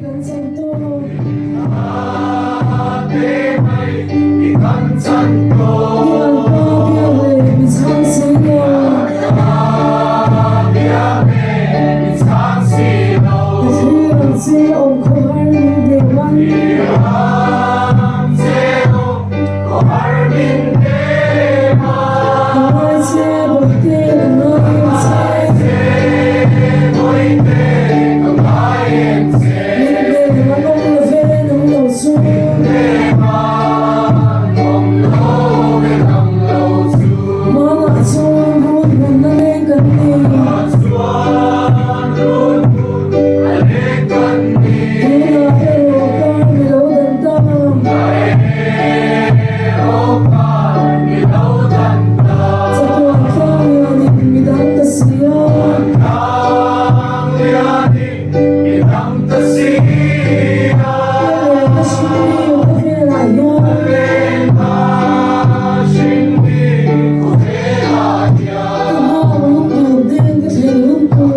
kan chan tawh. Bial pa bial le mi chhang si lo. Ka thlir ang che awm khawhar min hnem ang. Ka ngai che bawihte ka ngai em che. Min hnem an awm lo ve nang lo chu. Hmanah chuan run hmun a leng kan ni. Tunah erawh kar mi lo dan ta. Chatuan tlang lianin mi dang ta si a. Ka leh ka hringmi khawvelah hian. Ka nghak lungdun nen ka thlen hun tur.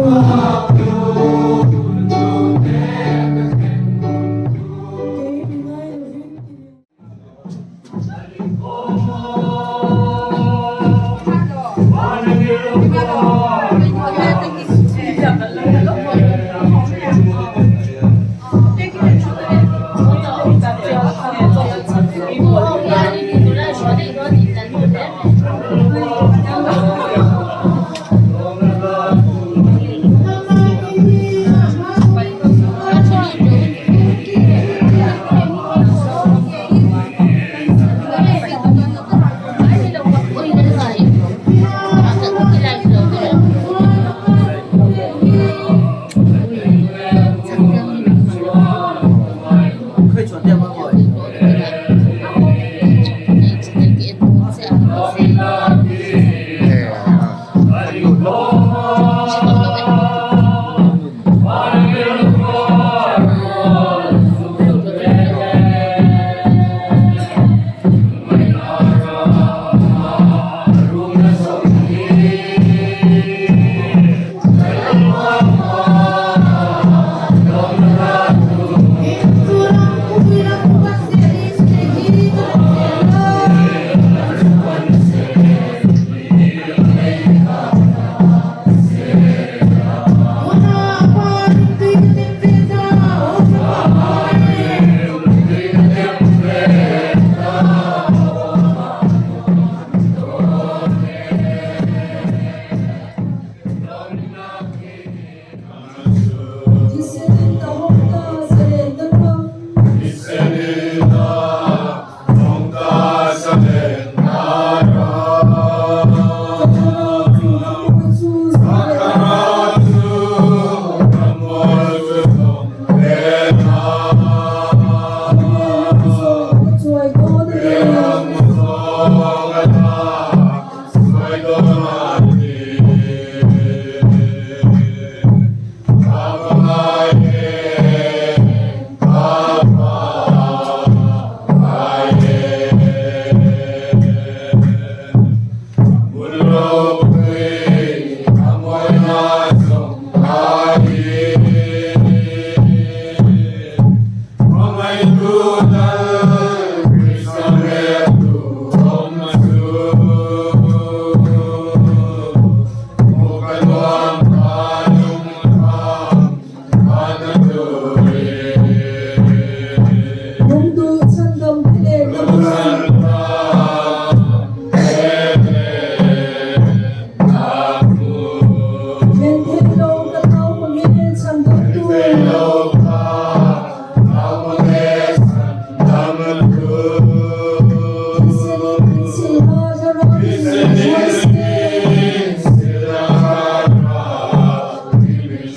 Kei mi ngai lovin i lian. Thisenin ka hawng ta zalen na ram. Ka thlarau chu ram mawi chu zalen na ram. Khawvel ram zawng a chuai dawn a ni. Lungduh chhandam te leh na hmun. Then thei lo ka thau mange chhandam tu. Thisenin min silha thlarau in min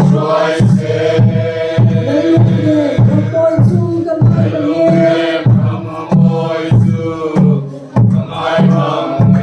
hruai se. Lalung leh Rammawi chu ka ngai mang e.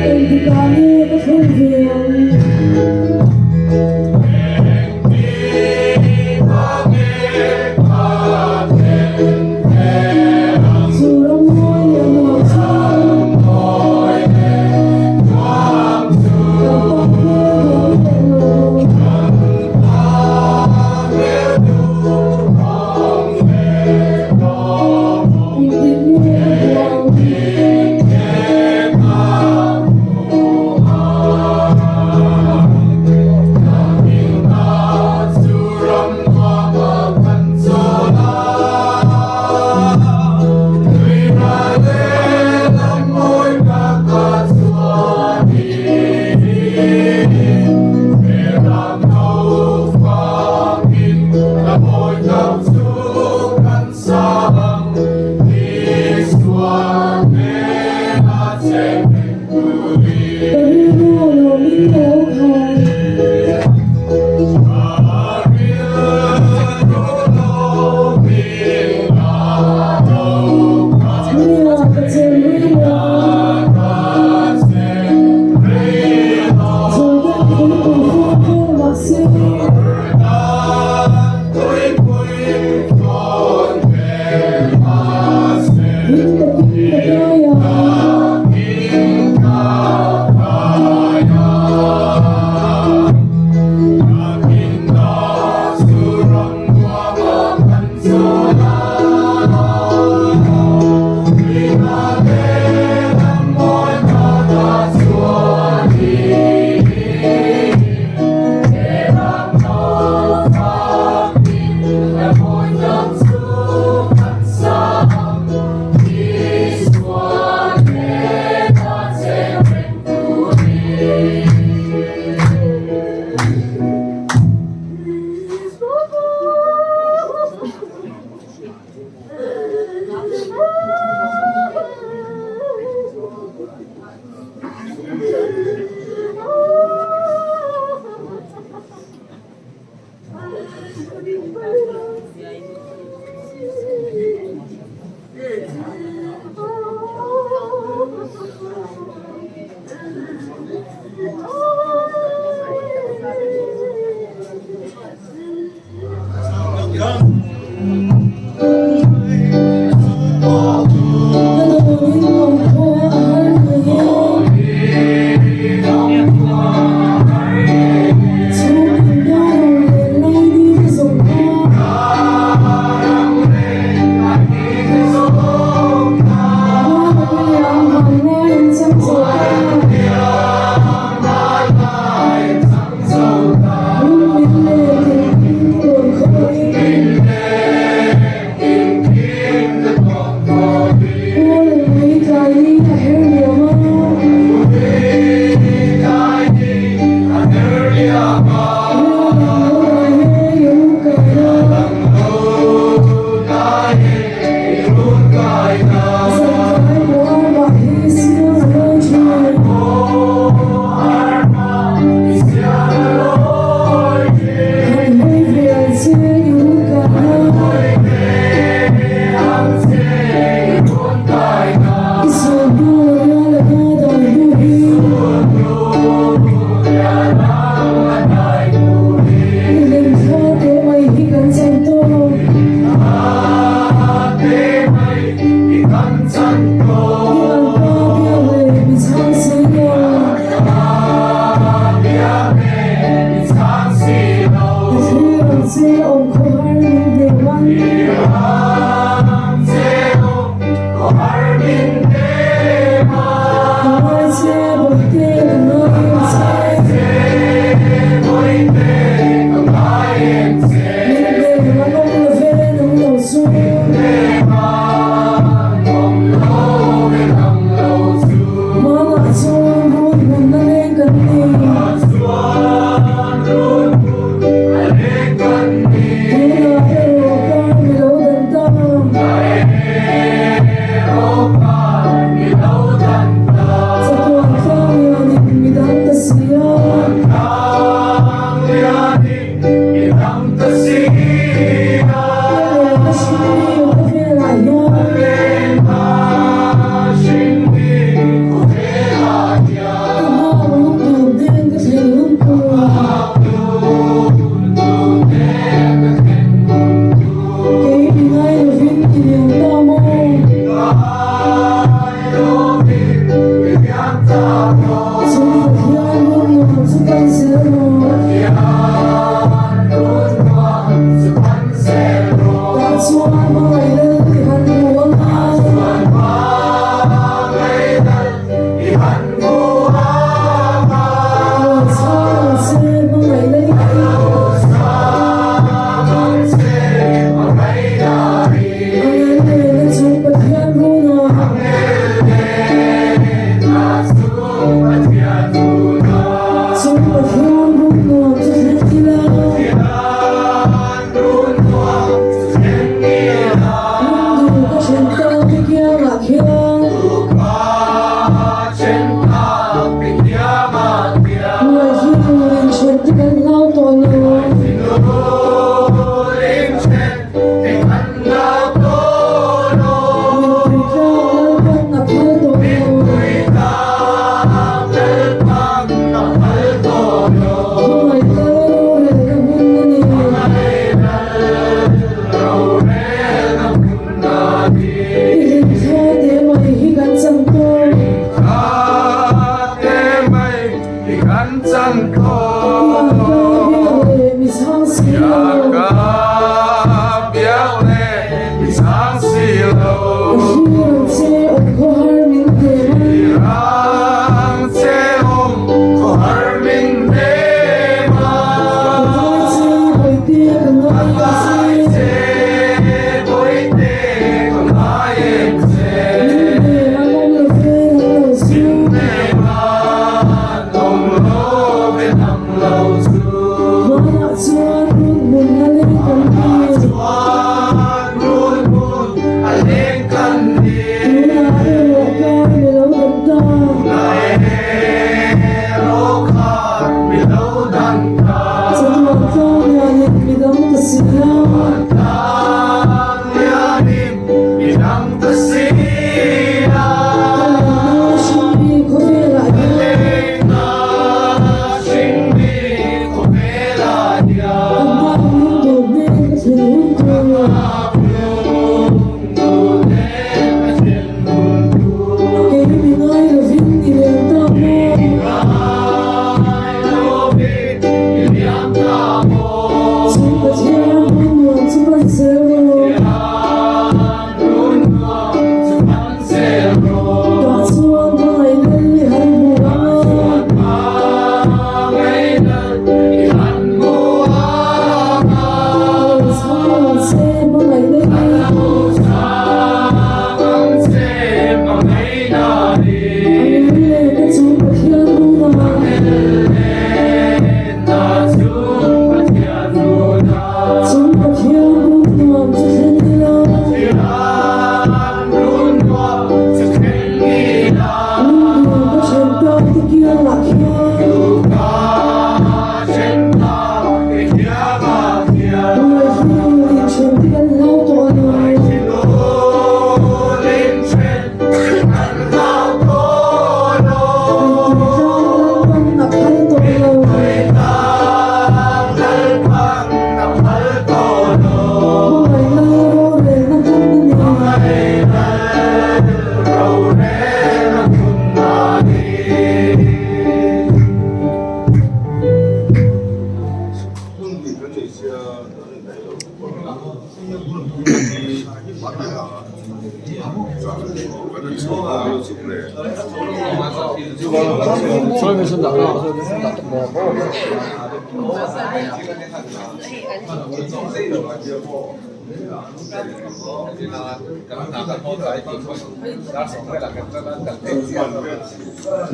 Engtikah nge ka thleng ve ang? Chu ram mawi leh nuam chu kan pa hmel duh leh lo. Engtik nge ka hmuh ang?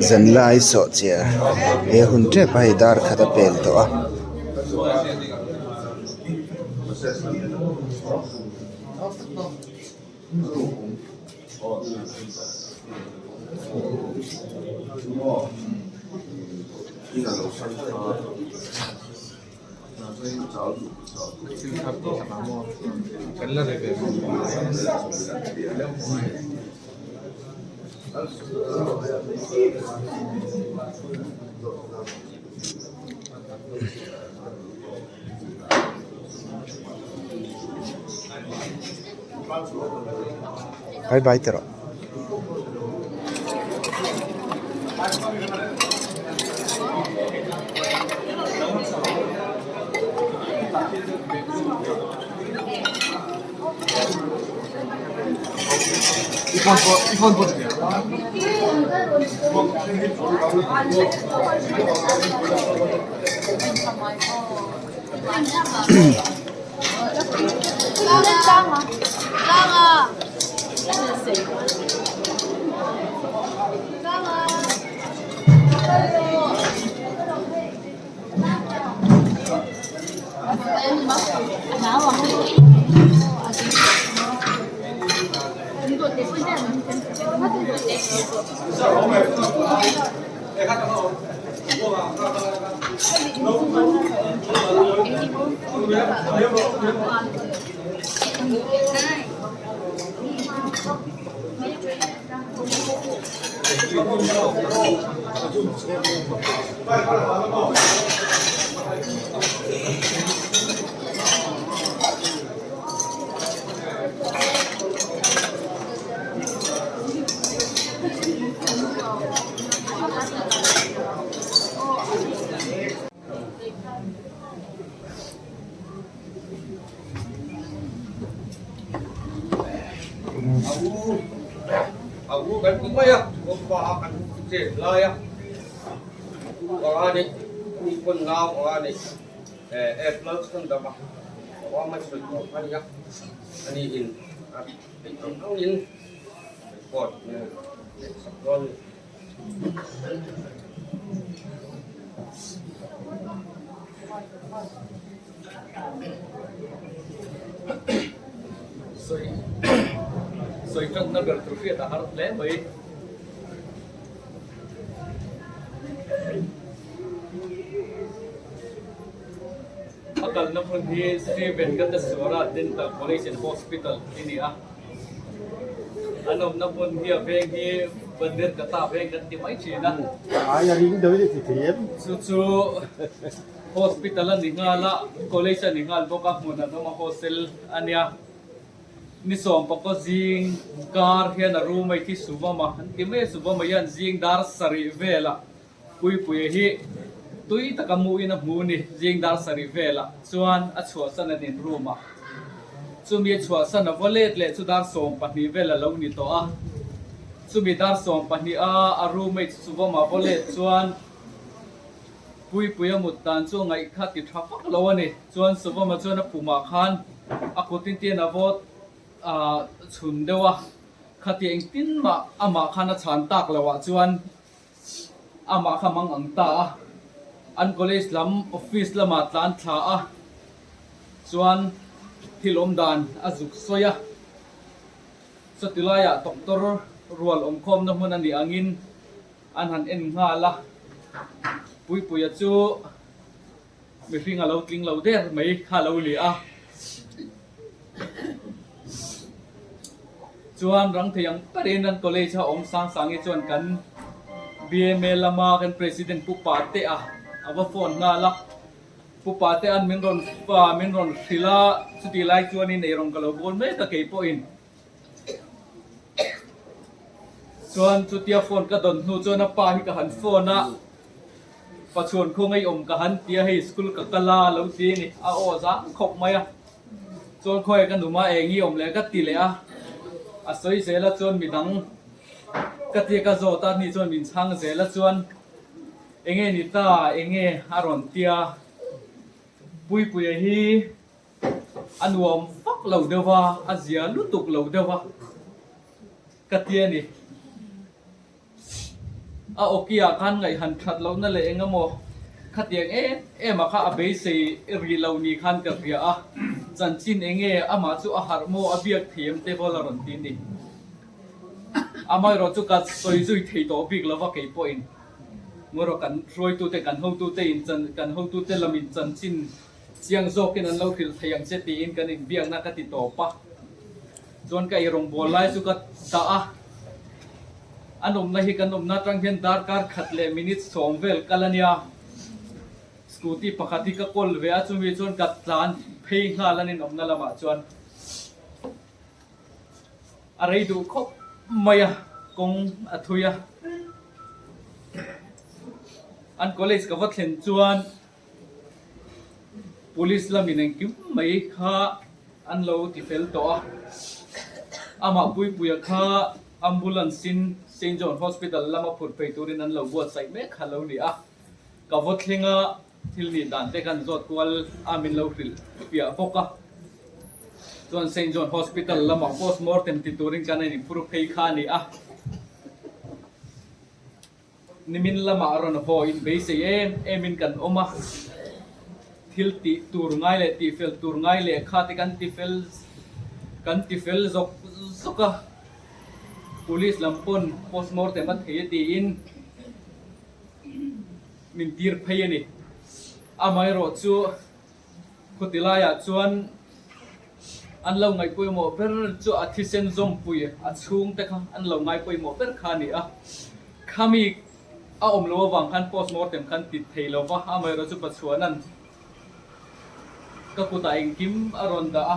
Zanlai sawhchiar he hun tep a hei dar khat a pel tawh a. Bye bye ti rawh. Sawi tanna ber tur hriat a har hle mai. A kalna hmun hi Sri Venkateswara Dental College and Hospital a ni a. An awmna hmun hi a veng hi Bannerghatta veng kan ti mai thin a. Chu chu Hospital a ni nghal a, College a ni nghal bawk a, hmun an awm a, hostel a nia. Ni sawmpakaw zing kar hian a room a i thi Suvama an ti mai a, Suvama hian zing dar sarih velah Puipuia hi tui taka muin a hmu ni, zing dar sarih velah chuan a chhuahsan an in room ah. Chumi a chhuahsan a va let leh chu dar 12 vel a lo ni tawh a, chumi dar 12 a a roommate Suvama va let chuan Puipuia mut dan chu ngaih kha ti tha vak lo a ni. Chuan Suvama chuan a pumah khan a kutin tian a vawt chhun deuh a, khati engtin mah amah khan a chhan tak loh ah chuan Amah kha mang ang ta a, an college lam office lamah tlan thla a, chuan thil awm dan a zuk sawi a. Chawti laiah doctor rual awmkhawmna hmun a nih angin an han en nghal a, Puipuia chu mihring a lo tling lo der mai kha a lo li a. Chuan rang thei ang berin an college a awm sang sang hi chuan kan BMA lama kan president Pu Pate a a va phone nghal a, Pu Pate an min rawn min rawn hrilh a, chutih lai chuanin eirawng ka lo bawl mek a keipawhin. Chuan chutia phone ka dawn hnu chuan a pa hi ka han phone a, Pachuan khawngaih awm ka han ti a, hei school ka kal a lo ti a ni, a aw zang khawp mai a. Chuan khawi ka numa eng i awm leh ka ti leh a. A sawi zel a chuan midang ka tia ka zawt a ni chuan min chhang zel a chuan enge ni ta enge a rawn tia Puipuia hi a nuam vak lo deuh a, a zia lutuk lo deuh a ka tia ni. A awkiah khan ngaihhan that lohna leh eng emaw khatiang em em ah kha a beisei rih lo ni khan ka hria a, chanchin eng nge amah chu a harh maw a biak thei em te pawh la rawn ti a ni. Amaherawh chu ka sawi zui thei tawh bik lova kei pawhin ngaw kan hruaitute kan hotute in chan kan hotute lamin chanchin chiang zawkin an lo hrilh thei ang che tiin kan inbiakna ka ti tawp a. Chuan ka eirawngbawl lai chu ka dah a, an awmna hi kan awmna atang hian darkar khat leh minute 10 vel kal a nia. Scooty pakhat hi ka kawl ve a, chumi chuan ka tlan phei nghal an inawmna lamah chuan a rei duh khawp mai a, kawng a thui a. An college ka va thlen chuan. Police lamin engkim mai kha an lo ti fel tawh a, amah Puipuia kha ambulance in Saint John Hospital lama phurh phei turin an lo buatsaih mek kha lo ni a, ka vaw thlenga thil nih dan te khan zawt kual a min lo hrilh piah bawk a, chuan Saint John Hospital lamah postmortem ti turin kan in phur phei kha a ni a. Nimin lamah rawn haw in beisei em em in kan awm a, thil tih tur ngai leh tih fel tur ngai leh kha te kan ti fel kan ti fel zawk zawk a, police lam pawn postmortem a thei a tiin min tir phei a ni. Amaherawh chu Khuti laiah chuan an lo ngaih pawimawh ber chu a thisen zawmpui a chhungte kha an lo ngai pawimawh ber kha a ni a. Khami a awm lo avang khan postmortem khan ti thei lo va, amaherawh chu Pachuanan ka kutah engkim a rawn dah a,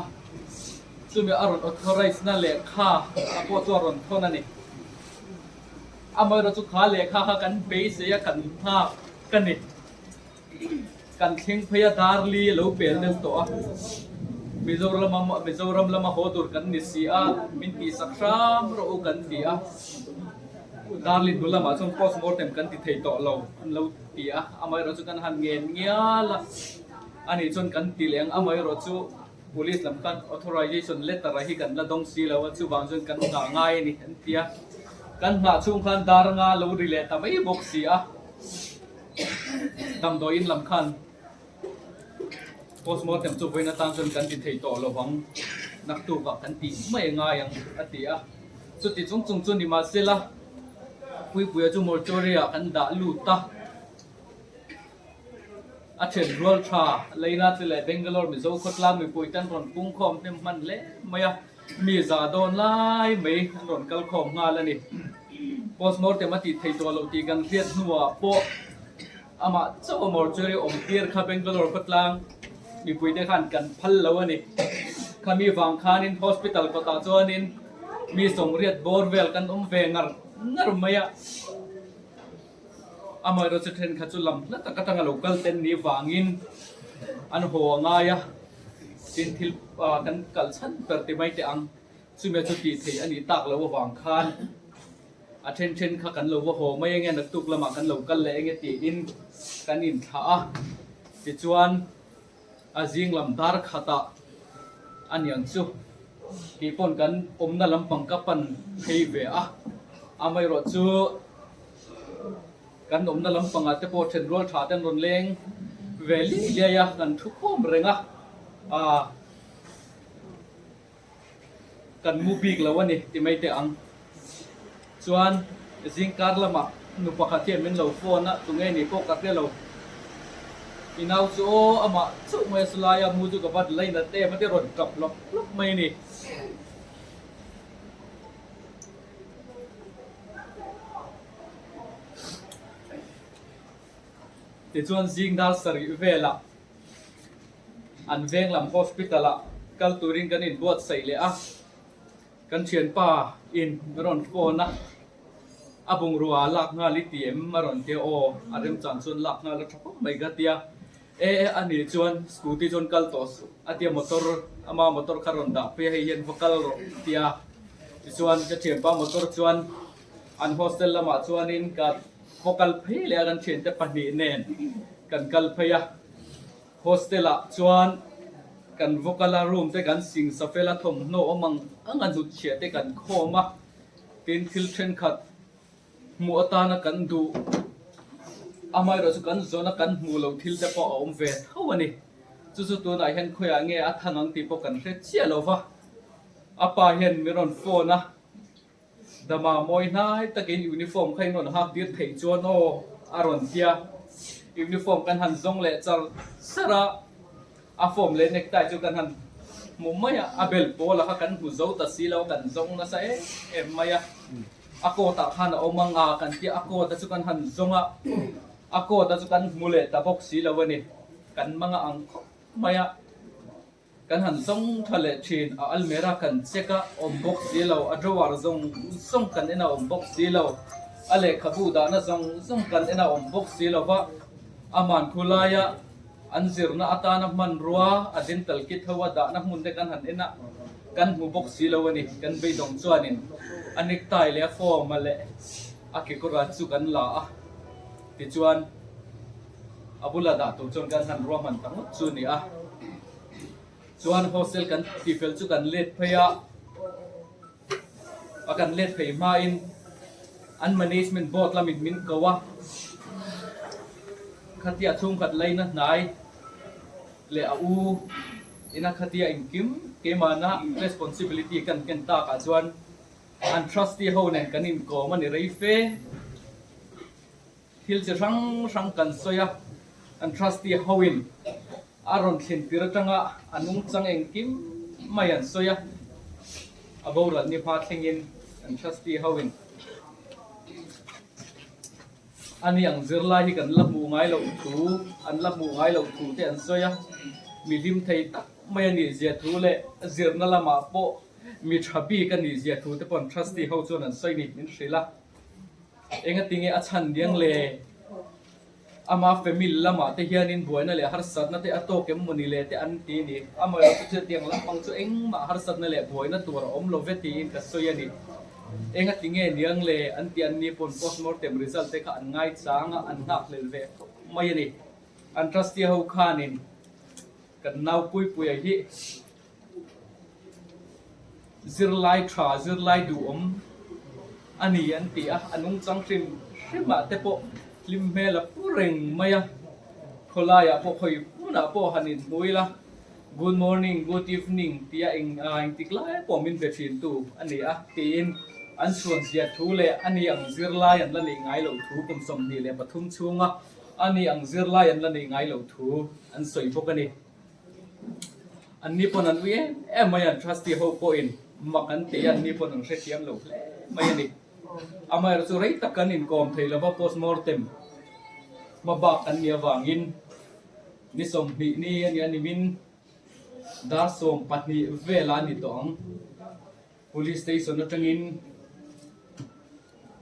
chumi a rawn authorize na lehkha a pawh chu a rawn thawn a ni. Amaherawh chu kha lehkha kha kan beisei a, kan nghak ka ni. Kan thleng phei a Darli a lo pel deuh tawh a, Mizoram a Mizoram lama haw tur kan ni si a, min tihsak hram rawh u kan ti a, Darli hnu lamah chuan post mortem kan ti thei tawh lo an lo ti a, amaherawh chu kan han ngen ngial a, ani chuan kan ti leh ang, amaherawh chu police lam khan authorization letter a hi kan la dawng si lo a, chuvang chuan kan nghah ngai a ni an ti a, kan nghah chhung khan dar nga lo ri leh ta mai bawk si a. Damdawiin lam khan postmortem chu vawiin atan chuan kan ti thei tawh lo vang, naktukah kan tih mai ngai ang a ti a. Chuti chung chung chu nimahsela Puipuia chu mortuary ah kan dah lut a, a then rual tha Leina che leh Bangalore Mizo khawtlang mipui te an rawn pungkhawm hnem hman hle mai a. Mi za dawn lai mai an rawn kal khawm nghal a ni. Postmortem a tih theih tawh loh tih kan hriat hnuah pawh amah chauh a mortuary awm tir kha Bangalore khawtlang mipuite khan kan phal lo a ni. Khami vang khanin hospital kawtah chuanin mi sawmriat bawr vel kan awm ve ngar ngar mai a. Amaherawhchu thenkhat chu lam hla tak atanga lo kal ten ni vangin an haw a ngai a. Tin thil kan kal chhan ber ti mai teh ang, chumi chu tih theih a nih tak loh avang khan a then then kha kan lo va haw mai enge naktuk lamah kan lo kal leh enge tiin kan inthlah a, tichuan a zing lam dar khatah a niang chu tih pawn kan awmna lampang ka pan phei ve a, amaherawh chu. Kan awmna lampangah te pawh then rual tha te an rawn leng ve liai liai a, kan thu khawm reng a, aah kan mu bik lo a ni ti mai teh ang. Chuan zingkar lamah nu pakhat hian min lo phone a, tunge nih pawh ka hre lo. I nau chu aw amah chauh mai a salai a, mu chu ka va lainat em a ti rawn tap lawp lawp mai a ni. Tichuan zing dar sarih velah an veng lam hospital ah kal turin kan inbuatsaih leh a, kan thianpa in a rawn phone a, a bungrua lak nghal i ti em a rawn ti a, aw a remchang chuan lak nghal a tha khawp mai ka ti a, e a nih chuan scooty chuan kal tawh suh a ti a, motor ama motor kha rawn dah phei a hei hian va kal rawh a ti a. Tichuan ka thianpa motor chuan an hostel lamah chuanin ka khaw kal phei leh a kan thiante pahnih nen kan kal phei a. Hostel ah chuan kan vaw kal a, room te kan sing sa fel a, thawmhnaw awm ang ang a hnutchhiah te kan khawm a, tin thil thenkhat hmuh atana kan duh amaherawhchu kan zawn a kan hmuh loh thil te pawh a awm ve tho a ni. Chu chu tunah hian khawiah nge a thang ang tih pawh kan hre chiah lo va, a pa hian min rawn phone a. Dama mawi hnai takin uniform kha in rawn hak tir theih chuan aw a rawn tia. Uniform kan han zawng leh char char a, a form leh necktie chu kan han hmu mai a, a bel pawl a kha kan hmu zo ta si lo a, kan zawng nasa em em mai a. A coat ah khan a awm ang a kan tia, a coat a chu kan han zawng a, a coat a chu kan hmu leh ta bawk si lo a ni. Kan mang a ang khawp mai a. Kan han zawng tha leh thin, a almera kan check a awm bawk si lo, a drawer zawng zawng kan en a awm bawk si lo, a lehkhabu dahna zawng zawng kan en a awm bawk si lo va, aman thu laia an zirna atana hmanrua a dental kit ho a dahna hmun te kan han en a, kan hmu bawk si lo a ni. Kan beidawng chuanin a necktie leh a form a leh a kekawra chu kan la a, tichuan a bula dah tur chuan kan han ruahman ta ngawt chu a ni a. Chuan hostel kan tifel chu kan let phei a, a kan let phei hmain an management board lamin min ko a, khatia chhungkhat laina hnai leh a u ina khatia engkim keimahna responsibility kan ken takah chuan an trustee ho nen kan inkawm a ni rei fe. Thil chi hrang hrang kan sawi a, an trustee hoin a rawn thlen tir atanga a nungchang engkim mai an sawi a, a boral ni hma thlengin an trustee hoin a ni ang zirlai hi kan la hmuh ngai loh thu, an la hmuh ngai loh thu te an sawi a, mi hlim thei tak mai a nih zia thu leh zirna lamah pawh mi tha bik a nih zia thu te pawh an trustee ho chuan an sawi ni min hrilh a. Engatinge a chhan diang le? Ama family lamah te hianin buaina leh harsatna te a tawk em mawni le te an ti ni. Amaherawhchu chu tiang lampang chu engmah harsatna leh buaina tur a awm lo ve tiin ka sawi a ni. Engatinge niang le an ti an ni pawn postmortem result te kha an ngaichang a, an nghakhlel ve khawp mai a ni. An trustee ho khanin kan naupuipuia hi Zirlai tha, zirlai duhawm a ni an ti a, a nungchang hrim hrimah te pawh hlim hmel a pu reng mai a, khawlaiah pawh khawi hmunah pawh han inhmu ila good morning, good evening tia eng engtik lai pawh min be thin tu a ni a tiin an chhuan zia thu leh a ni ang zirlai an la neih ngai loh thu kum 23 chhunga a ni ang zirlai an la neih ngai loh thu an sawi bawk a ni. An ni pawn an ui em em mai a, an trustee ho pawhin mak an ti a, an ni pawn an hrethiam lo hle mai a ni. Amaherawhchu chu rei tak kan inkawm thei lova postmortem hma bak an nih avangin ni 20 ni a nia nimin dar 12 velah a ni tawh ang. Police station atangin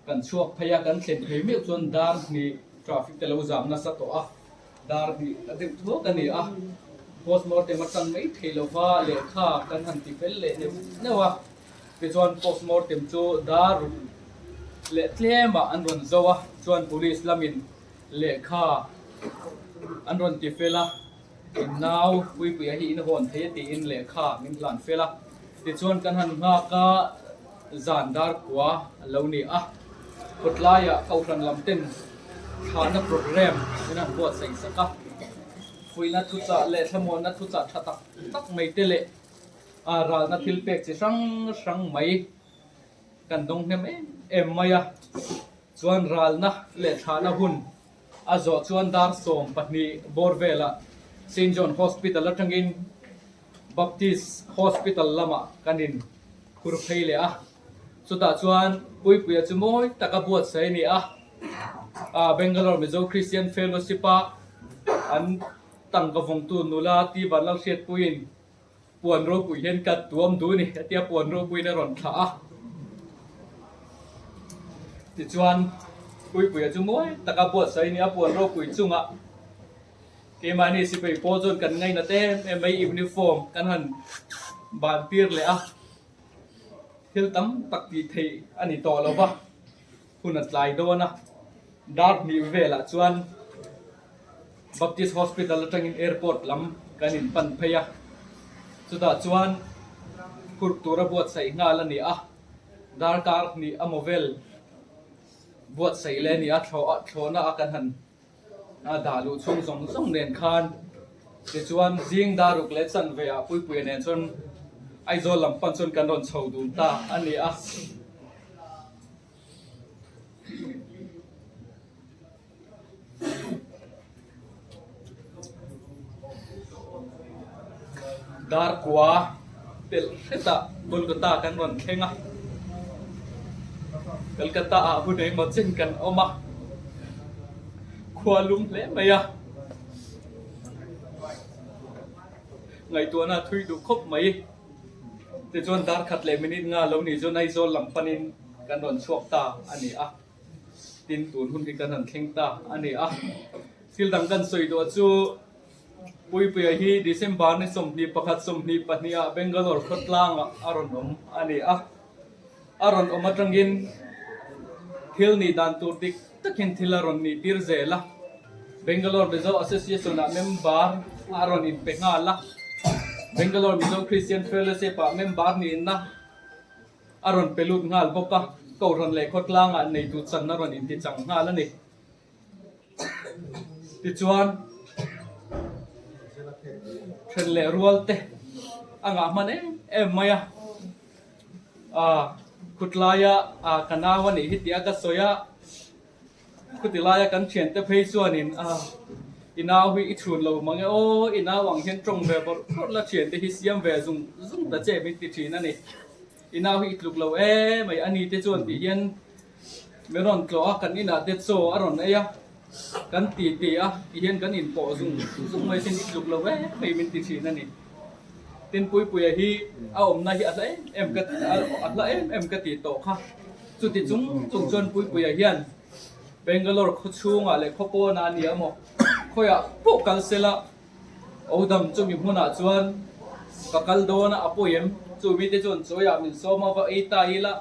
kan chhuak phei a, kan thlen phei meuh chuan dar hnih traffic te lo zam nasa tawh a, dar hnih a deuh thuak a ni a, postmortem atang mai thei lova lehkha kan han ti fel leh neuh neuh a, tichuan postmortem chu dar ruk leh tlemah an rawn zo a, chuan police lamin lehkha an rawn ti fel a. In nau Puipuia hi in hawn thei a tiin lehkha min hlan fel a, tichuan kan han nghak a, zan dar kua a lo ni a, khawtlaiah Kohhran lam ten thlahna programme min han buatsaih sak a, fuihna thuchah leh thlamuanna thuchah tha tak tak mai te leh ralna thil pek chi hrang hrang mai kan dawng hnem em em mai a, chuan ralna leh thlahna hun A zawh chuan dar 12 bawr velah Saint John Hospital atangin Baptist Hospital lamah kan in khur phei leh a. Chutah chuan Puipuia chu mawi taka buatsaih a ni a, Bangalore Mizo Christian Fellowship-a an tangka vawngtu nula T Vanlalhriatpuiin Puan ropui hian ka tuam duh a ni a tia puan ropuiin a rawn thlah a. Tichuan Puipuia chu mawi taka buatsaih a ni a, puan ropui chungah keimahni sipai pawl chuan kan ngainat em em mai uniform kan han ban tir leh a. Thil tam tak tih theih a ni tawh lo va, hun a tlai dawn a. Dar hnih velah chuan Baptist Hospital atangin airport lam kan inpan phei a, chutah chuan phurh tura buatsaih nghal a ni a, darkar hnih a maw vel buatsaih leh a ni a, thlawhna a kan han A dah luh chhung zawng zawng nen khan tichuan zing dar ruk leh chanve ah Puipuia nen chuan Aizawl lam pan chuan kan rawn chho dun ta a ni a. Dar kua pelh hretah Kolkata kan rawn thleng a, Kolkata ah hun engemaw chen kan awm a, khua lum hle mai a, ngaihtuahna a thui duh khawp mai. Tichuan dar khat leh minute nga lo nih chuan Aizawl lam panin kan rawn chhuak ta a ni a, tin tun hun hi kan rawn thleng ta a ni a. Thil dang kan sawi duah chu. Puipuia hi December ni 21, 22 ah Bangalore khawtlangah a rawn awm a ni a. A rawn awm atangin thil nih dan tur dik takin thil a rawn nih tir zel a. Bangalore Mizo Association ah member a rawn inpe nghal a. Bangalore Mizo Christian Fellowship ah member nihna a rawn pe lut nghal bawk a. Kohhran leh khawtlangah neitu chan a rawn intichang nghal a ni. Tichuan, then leh rual te a ngah hman em em mai a, ah khutlaia ah ka nau a nih hi tih a ka sawi a, khuti laia kan thiante phei chuanin ah i nau hi i chhun lo mang e aw, i nau ang hian tawng ve bawrh bawrh la thiante hi siam ve zung zung ta che min ti thin a ni, i nau hi i tluk lo em mai a ni te chuan tih hian. Min rawn tlawh a, kan inah te chaw a rawn ei a, kan ti ti a, ti hian kan inpawh zung zung mai sin i tluk lo em mai min ti thin a ni. Tin Puipuia hi a awmna hi a hla em em ka a hla em em ka tih tawh kha. Chuti chung chung chuan Puipuia hian Bangalore khaw chhungah leh khaw pawnah a ni a maw, khawiah pawh kal sela Odam chumi hmunah chuan ka kal dawn a, a pawi em? Chumi te chuan chawiah min sawm a, va ei ta ila.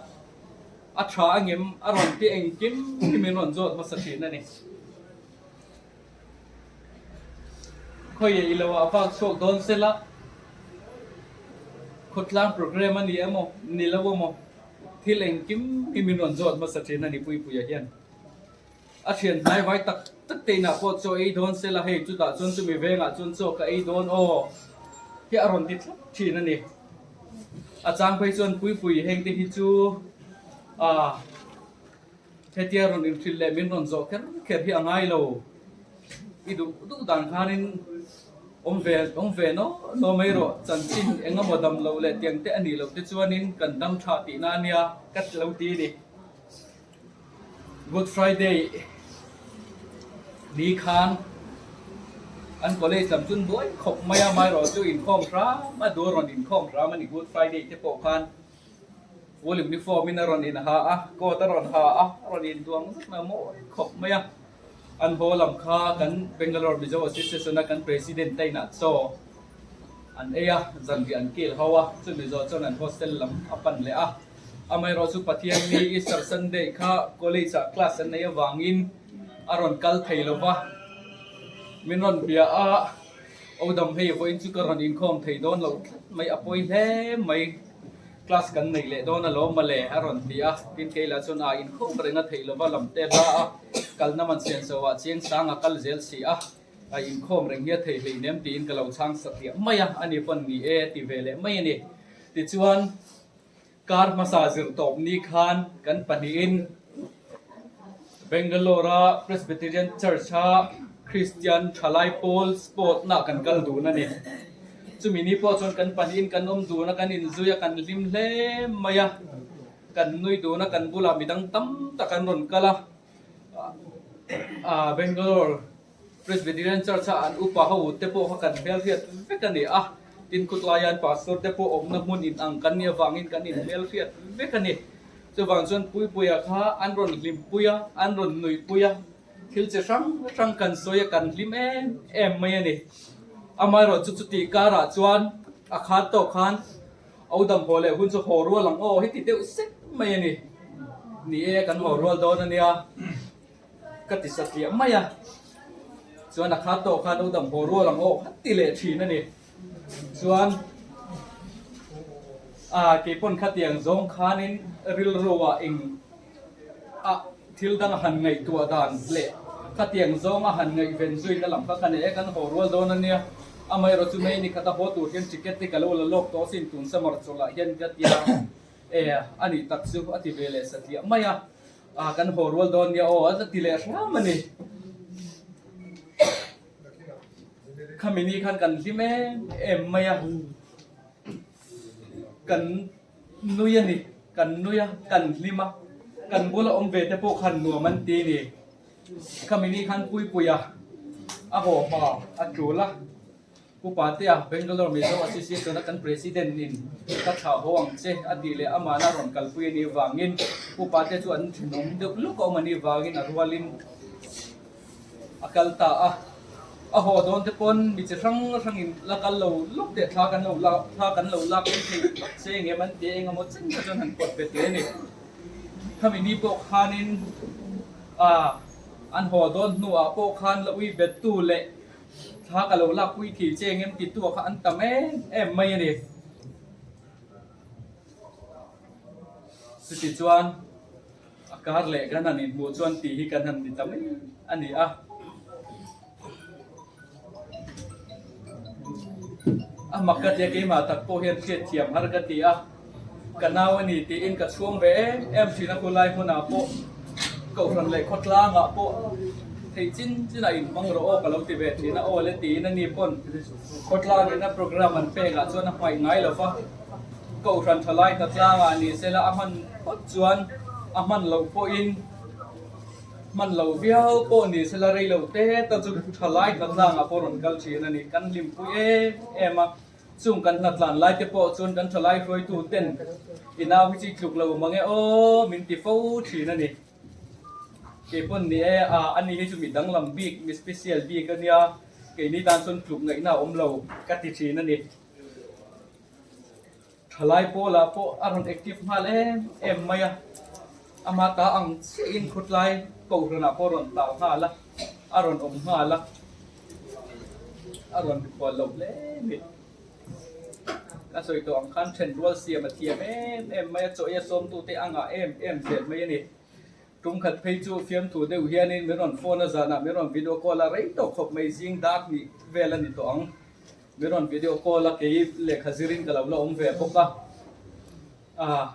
A tha angem a rawn ti engkim hi min rawn zawt hmasa thin a ni. Khawiah i lo ah vak chhuak dawn sela, khawtlang program a ni emaw, ni lo emaw, thil engkim hi min rawn zawt hmasa thin a ni Puipuia hian. A thian hnai vai tak tak te inah pawh chaw ei dawn sela hei chutah chuan chumi vengah chuan chaw ka ei dawn aw hi a rawn ti thlap thin a ni. A chang phei chuan Puipui heng te hi chu ah hetia rawn inhrilh leh min rawn zawh kher kher hi a ngai lo. I duh duh dan khanin awm ve awm ve naw naw mai rawh chanchin eng emaw dam loh leh tiang te a nih loh te chuanin kan dam tha tihna a nia ka ti lo ti a ni. Good Friday ni khan an college lam chun buai khawp mai a, amaherawh chu inkhawm hram a duh a rawn inkhawm hram a ni Good Friday te pawh khan full uniform in a rawn inha a, coat a rawn ha a, a rawn intuang zet mai a mawi khawp mai a, an haw lam kha kan Bangalore Mizo Association a kan President te inah chaw an ei a, zanriah an kil ho a, chumi zawh chuan an hostel lam a pan leh a. Amaherawh chu Pathian ni Easter Sunday kha college ah class an nei avangin a rawn kal thei lo va, min rawn bia a, O dam hei vawiin chu ka rawn inkhawm thei dawn lo tlat mai, a pawi hle mai, class kan nei leh dawn alawm mawle a rawn ti a, tin kei lah chuan a inkhawm reng a theih lo va, lam te hla a kalna man sian so ah chiang sang a kal zel si a, a inkhawm reng hi a thei hleinem tiin ka lo chhang satliah mai a, ani pawn ni e a ti ve leh mai a ni. Tichuan. Kar hmasa zir tawp ni khan kan pahnihin Bangalore-a Presbyterian Church-a Christian thalai pawl sport-na kan kal dun a ni. Chumi ni pawh chuan kan pahnihin kan awm dun a, kan inzui a, kan hlim hle mai a, kan nui dun a, kan bulah midang tam tak an rawn kal a. Bangalore Presbyterian Church a an upa ho te pawh kha kan hmelhriat vek a ni a, tin khutlai an pastor te pawh awmna hmun in ang kan nih avangin kan inhmelhriat vek a ni. Chuvang chuan Puipuia kha an rawn hlimpui a, an rawn nuihpui a, thil chi hrang hrang kan sawi a, kan hlim em em mai a ni. Amaherawhchu chutih karah chuan a khan tawk khan. Au dam haw leh hun chu haw rual ang aw heti deuh sek mai a ni. Ni e, kan haw rual dawn a nia ka ti satliah mai a. Chuan a khat tawh khan au dam haw rual ang aw kha ti leh thin a ni. Chuan ah keipawn khatiang zawng khanin rilru ah eng a thil dang a han ngaihtuah dan leh khatiang zawng a han ngaihven zuina lam kha ka nei e, kan haw rual dawn a nia. Amaherawh chu May ni khat a haw tur hian ticket te ka lo la lawk tawh asin tun summer chawlh ah hian ka tia e a nih tak chu a ti ve leh satliah mai a, ah kan haw rual dawn nia aw a ti leh hram a ni. Khami ni khan kan hlim em em mai a, kan nui a ni, kan nui a, kan hlim a, kan bula awm ve te pawh khan nuam an ti a ni. Khami ni khan Puipuia a haw hma a tul a, Pu Patea Bangalore Mizo Association a kan President in ka thlah haw ang che a tih leh amahna rawn kalpui a nih vangin Pu Patea chu an thenawm deuh lawk a awm a nih vangin a rualin a kal ta a, a haw dawn te pawn mi chi hrang hrangin la kal lo lawk teh thla kan lo lak thla kan lo lak in thei tak che engem an ti a engemaw chen kha chuan han kawt ve teh a ni. Khami ni pawh khanin ah an haw dawn hnuah pawh khan la ui bet tu leh thla ka lo lak pui thei che engem ti tu ah kha an tam em em mai a ni. Chuti chuan. A kar leh kan han inhmuh chuan tih hi kan han ni ta mai a ni a. A mak ka tia keimah tak pawh hian hriat thiam har ka ti a, ka nau a ni tiin ka chhuang ve em em thin a khulai hmunah pawh Kohhran leh khawtlangah pawh theih chin chinah inhmang rawh aw ka lo ti ve thin a, aw le tiin a ni pawn khawtlangin a programme an pekah chuan a hmaih ngai lo va. Kohhran thalai hnatlangah ni sela a hman phawt chuan a hman loh pawhin hman lo viau pawh ni sela rei lo te ta chu thalai hnatlangah pawh rawn kal thin a ni. Kan hlimpui em em a, chung kan hnatlan lai te pawh chuan kan thalai hruaitu ten i nau hi chu i tluk lo mang e aw min ti fo thin a ni. Keipawn ni e a, ani hi chu mi danglam bik, mi special bik a nia, keini tan chuan tluk ngaihna a awm lo ka ti thin a ni. Thalai pawlah pawh a rawn active nghal em em mai a, ama ta ang chiahin khawtlai kohhranah pawh a rawn tau nghal a, a rawn awm nghal a, a rawn mikhual lo hle mai. Ka sawi tawh ang khan then rual siam a thiam em em mai a, chaw ei a sawmtute a ngah em em zel mai a ni. Tum khat phei chu fiamthu deuh hianin min rawn phone a zanah min rawn video call a rei tawh khawp mai zing dark nih vel a ni tawh ang. Min rawn video call a kei lehkha zirin ka lo la awm ve bawk a, ah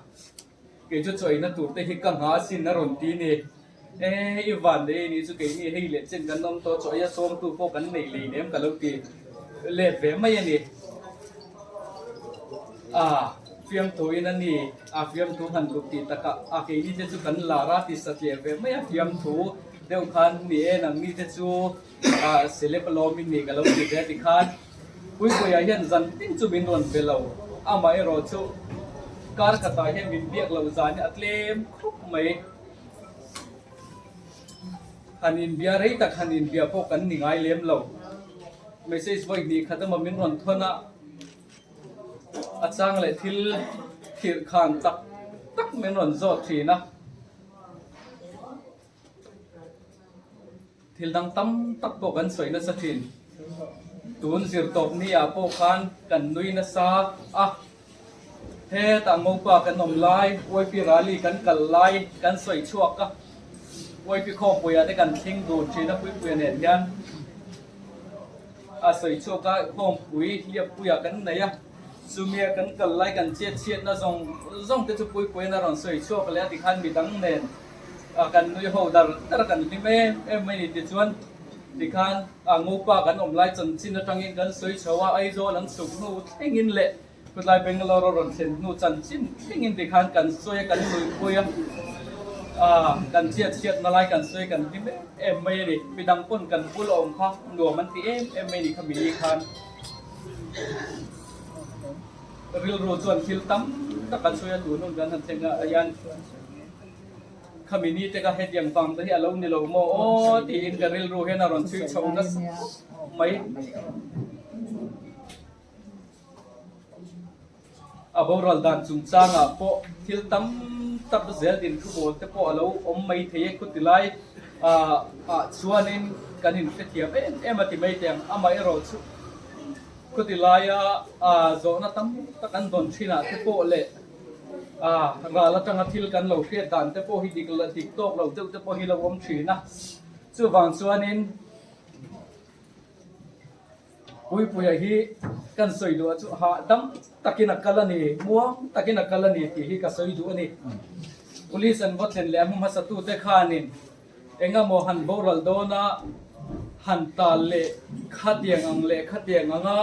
kei chu chaw-ina tur te hi ka nghah asin a rawn ti ni. E i van nei anih chu keini hei leh chen kan awm tawh chaw-ia sawmtu pawh kan nei lei nem ka lo ti let ve mai a ni. Ah fiamthu in a ni a fiamthu han duk tih takah a keini te chu kan lar a ti satliah ve mai a fiamthu deuh khan ni e nangni te chu Ah celeb alawm in ni ka lo ti ve a tikhan Puipuia hian zan tin chu min rawn be lo, amaherawh chu kar khatah hian min biak loh zan hi a tlem khawp mai. Han inbia rei tak han inbia pawh kan ni ngai lem lo. Message vawi hnih khat emaw min rawn thawn a, a chang leh thil thirh khan tak tak min rawn zawt thin a. Thil dang tam tak pawh kan sawi nasa thin. Tun zir tawp ni ah pawh khan kan nui nasa a, hetah Ngopa kan awm lai, YP rally kan kal lai kan sawi chhuak a, YP khawmpuia te kan thleng dun thin a Puipuia nen hian a sawi chhuak a, khawmpui hliappuia kan nei a, chumia kan kal lai kan chet chhiatna zawng zawng te chu Puipuia'n a rawn sawi chhuak leh a tikhan midang nen a kan nui ho dar dar kan hlim em em mai ni tichuan tikhan a Ngopa kan awm lai chanchin atangin kan sawi chho a Aizawl an chhuk hnu thlengin leh khawtlai Bangalore a rawn thlen hnu chanchin thlengin tikhan kan sawi a kan nuipui a ah kan chhiat chhiat na lai kan sawi kan hlim em em mai a ni midang pawn kan bul a awm kha nuam an ti em em mai ni kha mini khan rilru chuan thil tam tak a chhui a tun hun kan han thleng a hian. Khami ni te ka hetiang vang te hi a lo ni lo maw aw tiin ka rilru hian a rawn chhui chho nasa khawp mai. A boral dan chungchangah pawh thil tam tak zel din thu bawl te pawh a lo awm mai thei e. Khutilai ah chuanin kan inhrethiam em em a ti mai teh ang. Amaherawhchu khutilaia zawhna tam tak an dawn thinah te pawh leh ral atanga thil kan lo hriat dan te pawh hi dik dik tawk lo deuh te pawh hi lo awm thin a. Chuvang chuanin Puipuia hi kan sawi duh a chu hahdam takin a kal a ni, muang takin a kal a ni tih hi ka sawi duh a ni. Police an va thlen leh a hmu hmasatute khanin engemaw han boral dawn a, han tal leh khatiang ang leh khatiang anga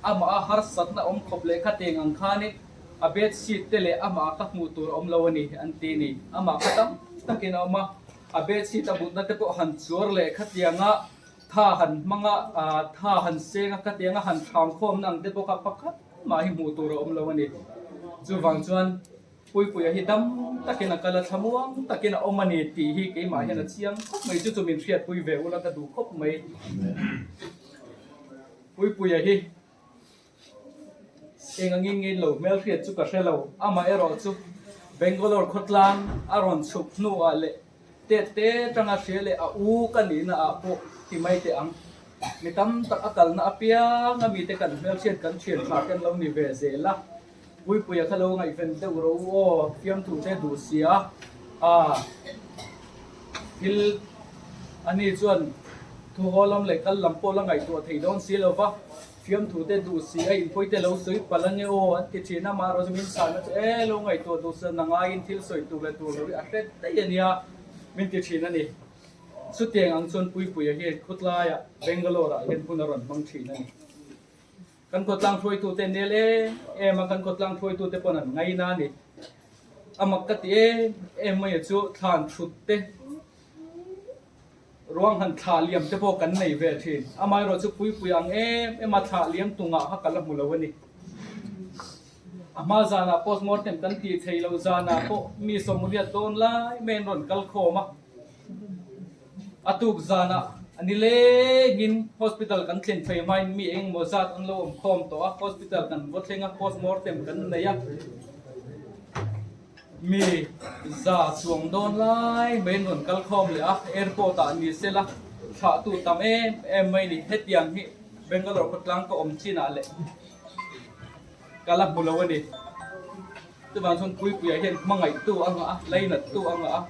amah a harsatna awm khawp leh khatiang ang khanin a bed sheet te leh amah ka hmuh tur a awm lo a ni an ti a ni. Amah kha tam takin a awm a, a bed sheet a mutna te pawh han chuar leh khatiang a, Tha han hmang a, tha han seng a, khatiang a han thlam khawmna ang te bawk a, pakhat mah hi hmuh tur a awm lo a ni. Chuvang chuan Puipuia hi dam takin a kal a, thlamuang takin a awm a ni tih hi keimah hian a chiang khawp mai. Chu chu min hriatpui ve ula ka duh khawp mai. Puipuia hi Eng angin nge lo hmelhriat chu ka hre lo, amah erawh chu Bangalore khawtlang a rawn chhuk hnuah leh tet te tanga hria leh a u ka nihna ah pawh ti mai teh ang. Mi tam tak a kalna apiang a mite kan hmelhriat kan thian tha te an lo ni ve zel a, Puipuia kha lo ngaihven deuh ro u aw, fiamthu te duh sia a thil ani chuan thu haw lam leh kal lam pawh la ngaihtuah thei dawn si lo va. Fiamthu te duh si a inpawih te lo sawi palh ange aw an ti thin a, amaherawhchu min chhahna chu e lo ngaihtuah duh sa na ngaiin thil sawi tur leh tur lo hi a hret daih a nia min ti thin a ni. Chutiang ang chuan Puipuia hian khawtlaiah Bangalore ah hian hun a rawn hmang thin a ni. Kan khawtlang hruaitute nel em em a, kan khawtlang hruaitute pawn an ngaina a ni. A mak ka ti em em mai a chu thlan thut te Ruang han thlah liam te pawh kan nei ve thin. Amaherawh chu puipui ang em em a thlah liam tungah kha ka la hmu lo a ni. A hma zanah postmortem kan tih thei lo zanah pawh mi sawmriat dawn lai mai an rawn kal khawm a. A tuk zanah a ni lengin hospital kan thlen phei hmain mi engemaw zat an lo awm khawm tawh a, hospital kan va thleng a, postmortem kan nei a. Mi za chuang dawn lai mai an rawn kal khawm leh a, airport ah ni sela thlahtu tam em em mai ni. Hetiang hi Bangalore khawtlang ka awm chinah leh ka la hmu lo a ni. Chuvang chuan Puipuia hian hmangaihtu a ngah a, lainattu a ngah a,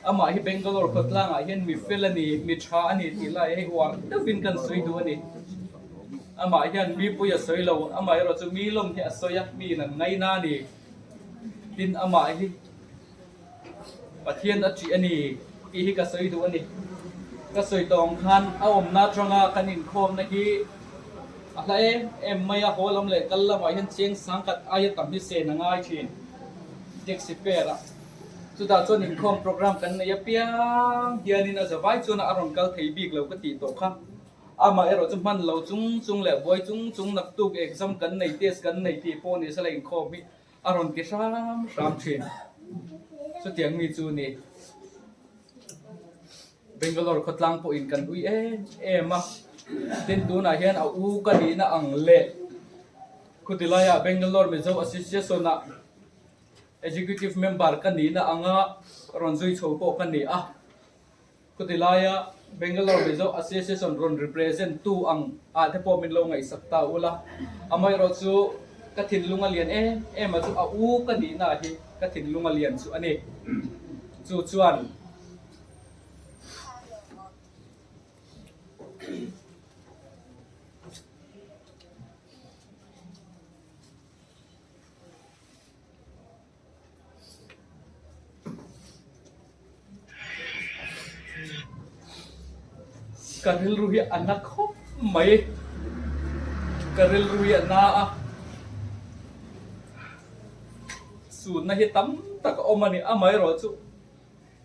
amah hi Bangalore khawtlangah hian mi fel a ni, mi tha a ni tih lai hei uar deuhin kan sawi duh a ni. Amah hian mipui a sawi lo, amaherawhchu mi lawm hi a sawi a, miin an ngaina a ni. Tin, amah hi Pathian a ṭih a ni tih hi ka sawi duh a ni. Ka sawi tawh ang khan a awmna atanga kan inkhawmna hi a hla em em mai a, haw lam leh kal lamah hian cheng sangkhat aia tam hi sen a ngai ṭhin taxi fare ah. Chutah chuan inkhawm program kan nei apiang hianin a zavai chuan a rawn kal thei bik lo ka tih tawh kha. Amah erawh chu hman lo chung chung leh buai chung chung naktuk exam kan nei test kan nei tih pawh ni sela inkhawm hi a rawn ti hram hram thin. Chutiang mi chu ni Bangalore khawtlang pawhin kan ui em em a, tin tunah hian a u ka nihna ang leh khutilaia Bangalore Mizo Association-ah Executive Member ka nihna anga rawn zui chho pawh ka ni a. Khutilaia Bangalore Mizo Association rawn represent tu ang ah te pawh min lo ngaihsak ta ula, amaherawh chu ka thinlung a lian em em a chu a u ka nihna hi ka thinlung a lian chu a ni. Chu chuan Ka rilru hi a na khawp mai, ka rilru hi a na a, sunna hi tam tak a awm a ni, amaherawh chu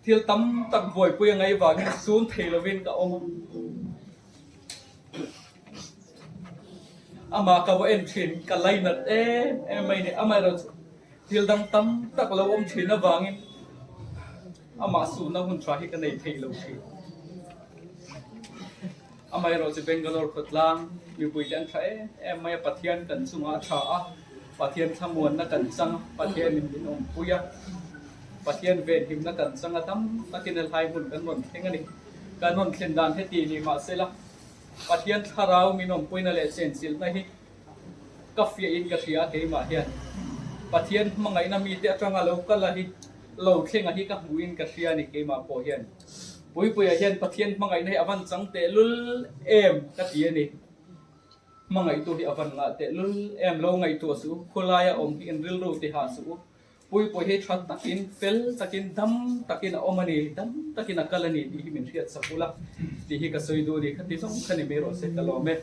thil tam tak buaipui a ngaih vangin sun thei lovin ka awm a. Amah ka va en thin, ka lainat em em mai a ni. Amaherawhchu thil dang tam tak lo awm thin avangin amah suhna hun tha hi ka nei thei lo thin. Amaherawhchu Bangalore khawtlang mipui te an tha em em mai a, Pathian kan chungah a tha a. Pathian thlamuanna kan chang a, Pathianin min awmpui a, Pathian venhimna kan chang a, tam takin helai hmun kan rawn thleng a ni. Kan rawn thlen dan heti ni mahsela Pathian thlarau min awmpuina leh chenchilhna hi ka fiahin ka hria keimah hian Pathian hmangaihna mite atanga lo kal a hi lo thlenga hi ka hmuhin ka hria a ni keimah pawh hian. Puipuia hian Pathian hmangaihna hi a van chang tehlul em ka ti a ni. Hmangaihtu hi a van ngah tehlul em lo ngaihtuah suh u, khawlaia awm hi in rilru ti hah suh u. Puipui hi tha takin, fel takin, dam takin a awm a ni, dam takin a kal a ni tih hi min hriat sak ula tih hi ka sawi duh a ni. Khati zawng kha ni mai rawh se, ka lawm e.